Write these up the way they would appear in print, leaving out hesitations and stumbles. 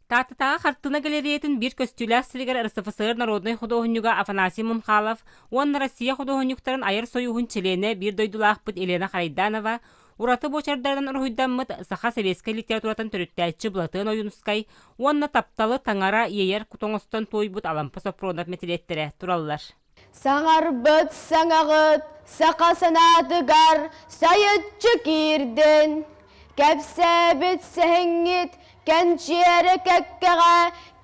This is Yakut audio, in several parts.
Тааттатааҕы хартыына галереятын биир көстүүлээх сиригэр РСФСР народнай худуоһунньуга Афанасий Мунхалов уонна Россия худуоһунньуктарын айар сойууһун чилиэнэ биир дойдулаахпыт Елена Харайданова ураты буочардарынан уруһуйдаммыт саха сэбиэскэй литературатын төрүттээччи Былатыан Ойуунускай уонна тапталы таҥара иэйэр кут оҥостон туойбут Алампа Сопронов мэтириэттэрэ тураллар. Саҥарбыт саҥаҕыт саха санаатыгар сайыччы киирдин, кэпсээбит сэһэҥҥит кэнчиэрэ кэккэҕэ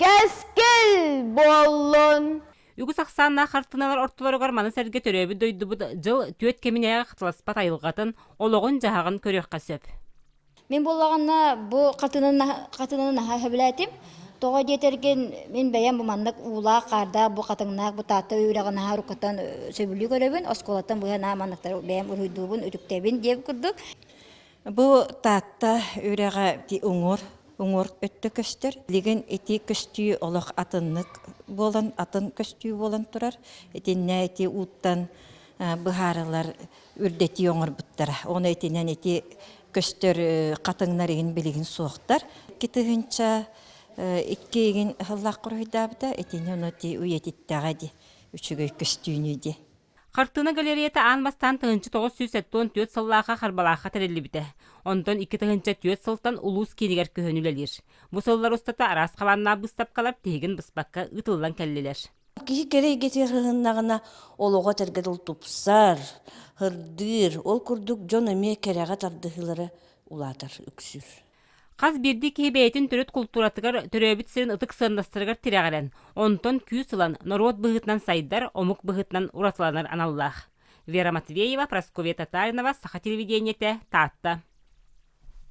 кэскил буоллун! Үгүс ахсааннаах хартыыналар ортолоругар маны сэргэ төрөөбүт дойдубут дьыл түөрт кэминээҕи хатыласпат айылҕатын, олоҕун-дьаһаҕын көрүөххэ сөп. Мин буоллаҕына бу хатыҥы наһаа сөбүлээтим. Тоҕо диэтэргин мин бэйэм бу маннык уулаах, хаардаах, бу хатыҥнаах бу Таатта үрэҕин наһаа уруккуттан сөбүлүү көрөбүн. Оскуолаттан быһа наһаа манныктары бэйэм уруһуйдуубун, үтүктэбин диэбит курдук. Бу Таатта үрэҕэ уҥуор уҥуор өттө көстөр. Билигин ити көстүү олох атыннык буолан, атын көстүү буолан турар. Итиннэ ити ууттан быһаарылар үрдэтии оҥорбуттара. Ону итинэн ити көстөр хатыҥнар игин билигин суохтар. 2002 игин ыһыллаах хоруйдаабыта, итини ону ти үйэтиттэҕэ ди, үчүгэй көстүүнү ди. Хартыына галереята аан бастаан 1974 сыллаахха Харбалаахха тэриллибитэ. Онтон 2004 сылтан улуус киинигэр көһөн үлэлиир. Бу сыллар устата араас хабааннаах быыстапкалар тиһигин быспакка ыытыллан кэллилэр. Киһи кэрэ эйгэтигэр сыһыннаҕына, олоҕо этэргэ дылы тупсар, сырдыыр. Ол курдук дьон эмиэ кэрэҕэ тардыһыылара улаатар, үксүүр. Хас биирдии киһи бэйэтин төрүт култууратыгар, төрөөбүт сирин ытык сыаннастарыгар тирэҕирэн, онтон күүс ылан, норуот быһыытынан сайдар, омук быһыытынан уратыланар аналлаах. Вера Матвеева, Прасковья Татаринова, Саха телевидениетэ, Таатта.